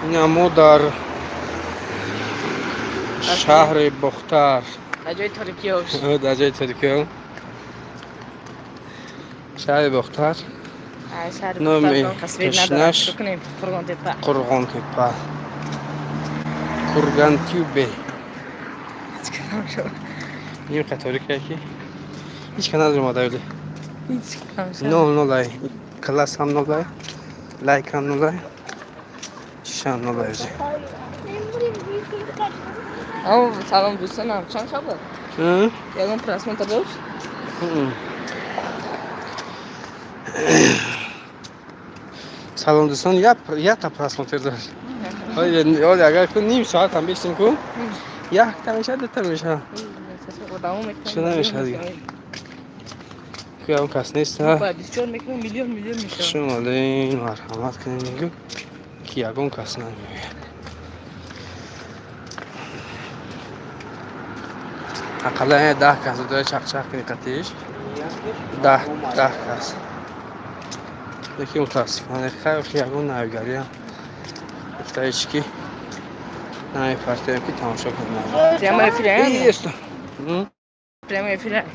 Ина мо дар шаҳри Бохтар. Дар ҷои торикиёш. Дар ҷои торикиё. Шаҳри Бохтар. Шаҳри Номи Бохтар тасвир надорад. пешнаш Шурӯъ кунем. Қурғонтепа. Қурғонтепа. Кургантюбе. Ним қа торика ки ҳеч ка надорем одавли. Ҳеч камша. Нол нолай. Класс ҳам нолай. Лайк ҳам нолай. Чишам нолай ози. Аммо салом дӯстонам, чанд хабар? Ягон просмотр дошт? Салом дӯстон, якта просмотр дошт. Оли агар ку ним соат ҳам бештем ку якта мешавад, дута мешавад. Чӣ намешавад дигар? Ку ягон кас нест. 24 мекунем, миллион миллион мешавад. Шумолин марҳамат кунем, мегӯ ки ягон кас намеояд. Ақаллан 10 кас дора чақчақ кунӣ қатиш. 10 кас. Лекин мутаассифона хайр ягон навигариам гуфта ҳеч ки намепартоем ки тамошо кунем. Прямой эфир. Есть. Прямой эфир.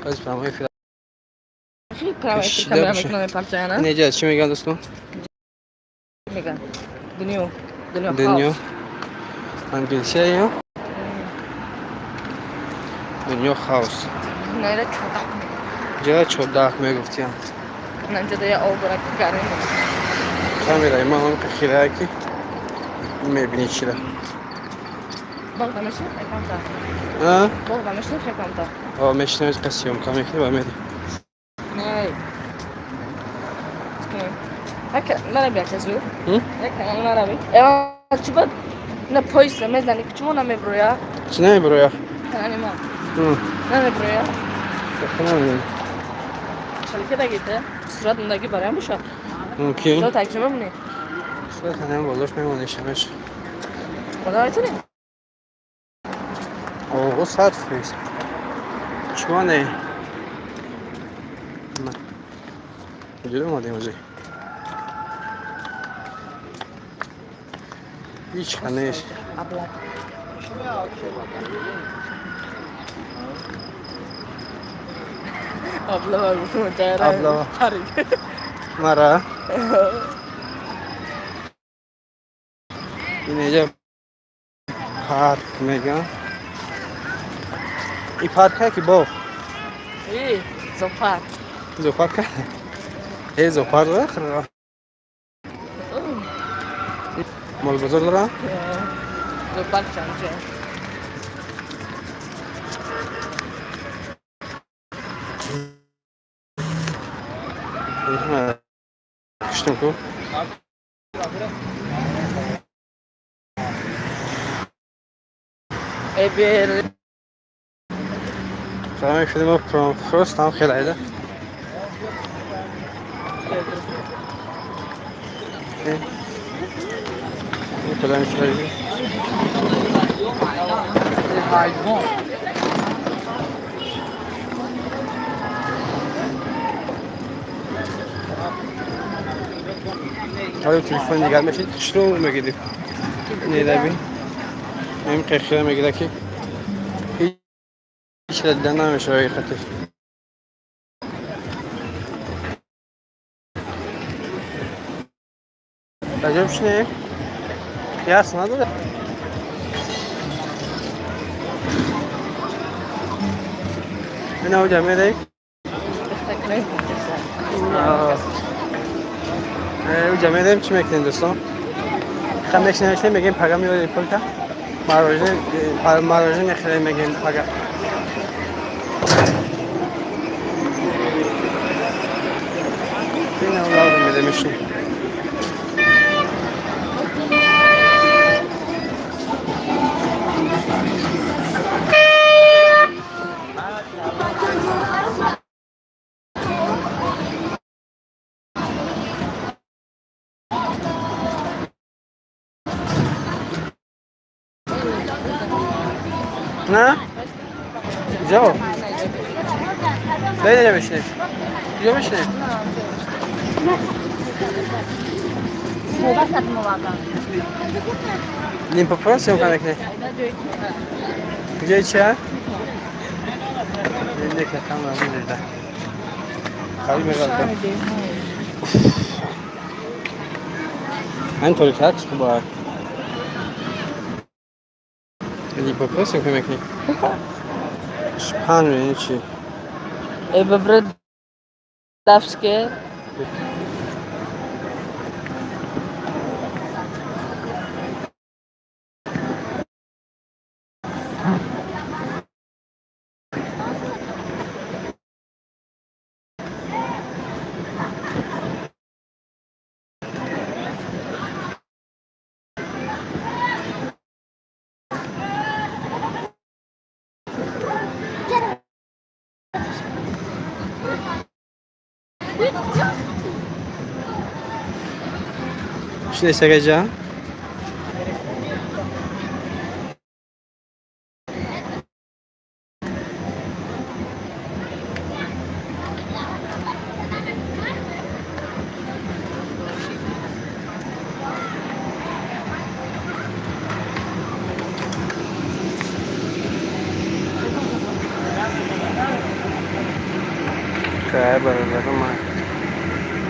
Боз прямой эфир. Прямой эфир камера мекунам, мепартояна. Неҷа чӣ мегӯянд дӯстон? Мегӯянд. Дунё. Дунё. Дунё. Англисия ё? Дунё хаус. Найра чодақ мегӯянд. Ҷа чодақ мегуфтиям. Нанҷода я об дорад ки гарм. Камераи ман ҳам хирае ки мебинӣ чира. Боғда мешинӣ хекамта? А? Боғда мешинӣ хекамта? О, мешинем, қа съёмка мекунем ва мерем. Не. Нараби ака зур. Як канал нараби. Э, чӣ бад на поиса мезани, ки чумо намеброя? Чӣ намеброя? Канали ман. Намеброя? Намедонам. Шалика дагите? Сурат мондаги бароям бошад? Мумкин. Сурат акча мемонӣ? Сурат ҳанам болош мемонӣ шамеш. Бода метонӣ? Ого, 100%. Чума не? На. Куҷо омадем ози? Ҳеч ка нест. Абла. Абла гуфтам чара. Абла. Мара. Инеҷа парк мегӯям. И парка ки боғ? И зоопарк. Зоопарка? Э, зоопарк дора хира. Молбозор дора? Зоопарк чанд ҷо. Киштем ку? Эбер. Прямой эфири мо просто ҳам хеле айда. Куда мешавӣ? Ҳали телефон дигар мешид, хушрӯ мегирифт. Недаби. Ин қехира мегира ки ҳеч дида намешава ҳақиқаташ. Даҷо бишинем? Қиёс надора? Ина уҷа мерем? Уҷа мерем, чӣ мекунем дӯстон? Ха мешинем, мешинем, мегем пага меорем пулта. Мороженое мехӯрем, мегем пага. Ина лавр мерем мешинем. На? Ҷо. Беда бишинем. Ҷо бишинем. Лимпопо съёмка мекунед? Куҷои чия? Нека камера мезида. Қариб меғалта. Ҳамин торикҳак чӣ хуб аст. Лимпопо съёмка мекунед? Шпан мебинӣ чӣ? Э, бибре давске. Чӣ нест, акаҷан? Хай, бародаро, ман